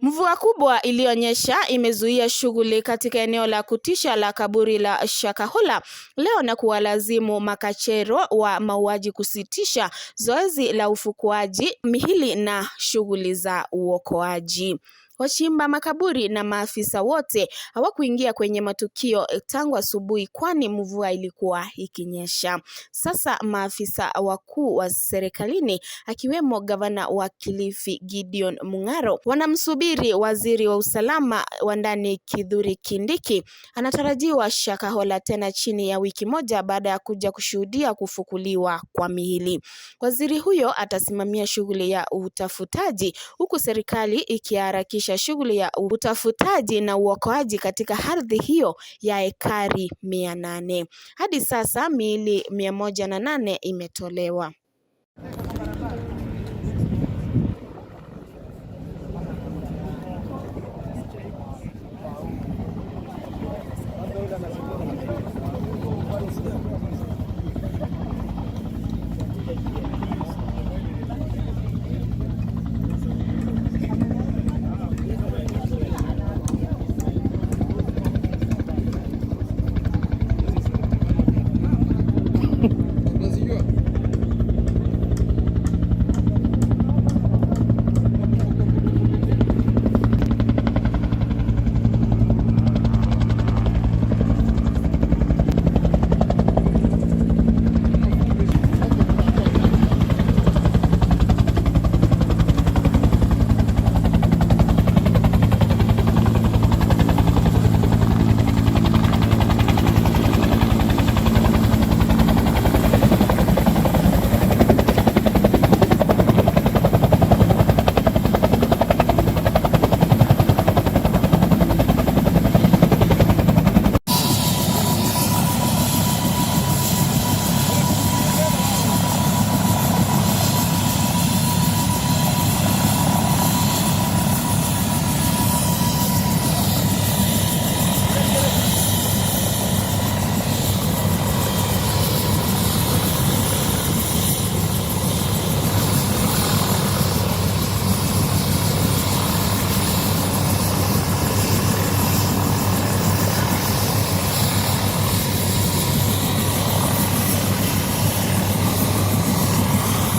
Mvua kubwa iliyonyesha imezuia shughuli katika eneo la kutisha la kaburi la Shakahola leo na kuwalazimu makachero wa mauaji kusitisha zoezi la ufukuaji miili na shughuli za uokoaji. Wachimba makaburi na maafisa wote hawakuingia kwenye matukio tangu asubuhi kwani mvua ilikuwa ikinyesha. Sasa maafisa wakuu wa serikalini akiwemo gavana wa Kilifi Gideon Mung'aro wanamsubiri waziri wa usalama wa ndani Kithure Kindiki. Anatarajiwa Shakahola tena chini ya wiki moja baada ya kuja kushuhudia kufukuliwa kwa miili. Waziri huyo atasimamia shughuli ya utafutaji huku serikali ikiharakisha shughuli ya utafutaji na uokoaji katika ardhi hiyo ya ekari 800. Hadi sasa miili 108 imetolewa.